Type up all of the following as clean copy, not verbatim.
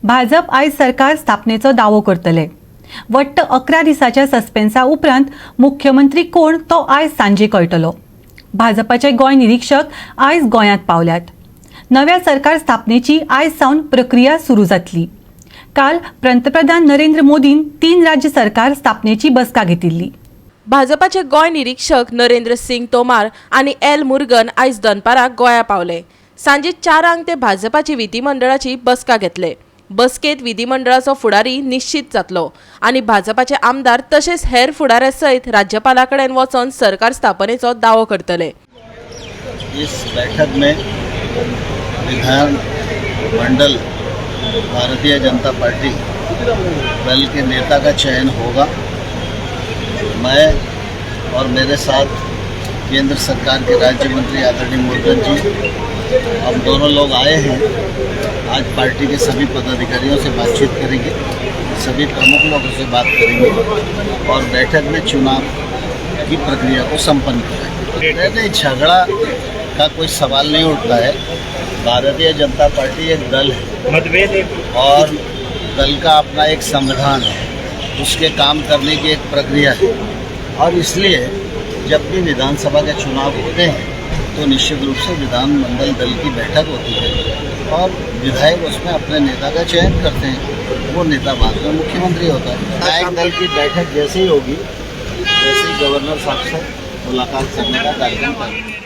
भाजप आयज सरकार स्थापनेचो दावो करतले. वट्ट 11 दिसाच्या सस्पेन्सा उपरांत मुख्यमंत्री कोण तो आयज सांजे कळटलो. भाजपाचे गोंय निरीक्षक आयज गोंयांत पावल्यात. नव्या सरकार स्थापनेची आयज सावन प्रक्रिया सुरू जातली. काल पंतप्रधान नरेंद्र मोदीन 3 राज्य सरकार स्थापनेची बसका घेतिल्ली. भाजपाचे गोंय निरीक्षक नरेंद्र सिंग तोमार आनी एल मुर्गन आयज दनपाराक गोंया पावले. सांजे 4 ते भाजपाची विधिमंडळाची बसका घेतले. बसकेत विधिमंडळाचो फुडारी निश्चित जातलो आनी भाजपाचे आमदार तशेंच हेर फुडाऱ्या सयत राज्यपाला कडेन वचोन सरकार स्थापनेचो दावो करतले. इस बैठक में विधान मंडल भारतीय जनता पार्टी दल के नेता का चयन होगा. मैं और मेरे साथ केंद्र सरकार के राज्य मंत्री आदरणीय मुर्गन जी, हम दोनों लोग आए हैं. आज पार्टी के सभी पदाधिकारियों से बातचीत करेंगे, सभी प्रमुख लोगों से बात करेंगे और बैठक में चुनाव की प्रक्रिया को संपन्न करेंगे. नहीं नहीं, झगड़ा का कोई सवाल नहीं उठता है. भारतीय जनता पार्टी एक दल है मतभेद और दल का अपना एक संविधान है, उसके काम करने की एक प्रक्रिया है और इसलिए जब भी विधानसभा के चुनाव होते हैं तो निश्चित रूप से विधानमंडल दल की बैठक होती है और विधायक उसमें अपने नेता का चयन करते हैं. वो नेता बाद में मुख्यमंत्री होता है. विधायक दल की बैठक जैसे ही होगी, वैसे ही गवर्नर साहब से मुलाकात करने का कार्यक्रम करेंगे.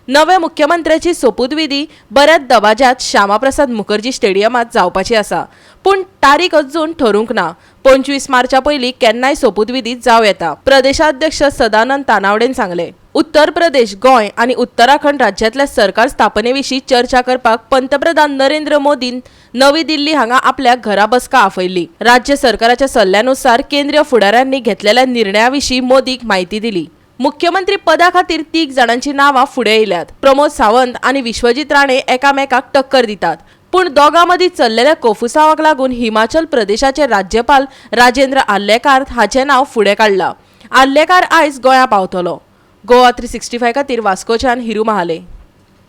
नव्या मुख्यमंत्र्याची सोपूतविधी बऱ्याच दबाज्यात श्यामाप्रसाद मुखर्जी स्टेडियमात जावपाची आसा, पूण तारीख अजून ठरूंक ना. 25 मार्चा पयलीं केन्नाय सोपूतविधी जावं येता. प्रदेशाध्यक्ष सदानंद तानावडेन सांगलें, उत्तर प्रदेश, गोंय आनी उत्तराखंड राज्यांतल्या सरकार स्थापने विशीं चर्चा करपाक पंतप्रधान नरेंद्र मोदीन नवी दिल्ली हांगा आपल्या घरा बसका आपयल्ली. राज्य सरकाराच्या सल्ल्यानुसार केंद्रीय फुडाऱ्यांनी घेतलेल्या निर्णया विशीं मोदीक म्हायती दिली. मुख्यमंत्री पदा खातीर 3 जाणांची नांवां फुडें येयल्यात. प्रमोद सावंत आनी विश्वजीत राणे एकामेकाक टक्कर दितात, पूण दोगां मदीं चल्लेल्या कोफुसावाक लागून हिमाचल प्रदेशाचे राज्यपाल राजेंद्र आर्लेकार हाचें नांव फुडें काडलां. आर्लेकार आयज गोंया पावतलो. गोवा 365 खातीर वास्कोच्यान हिरू महाले.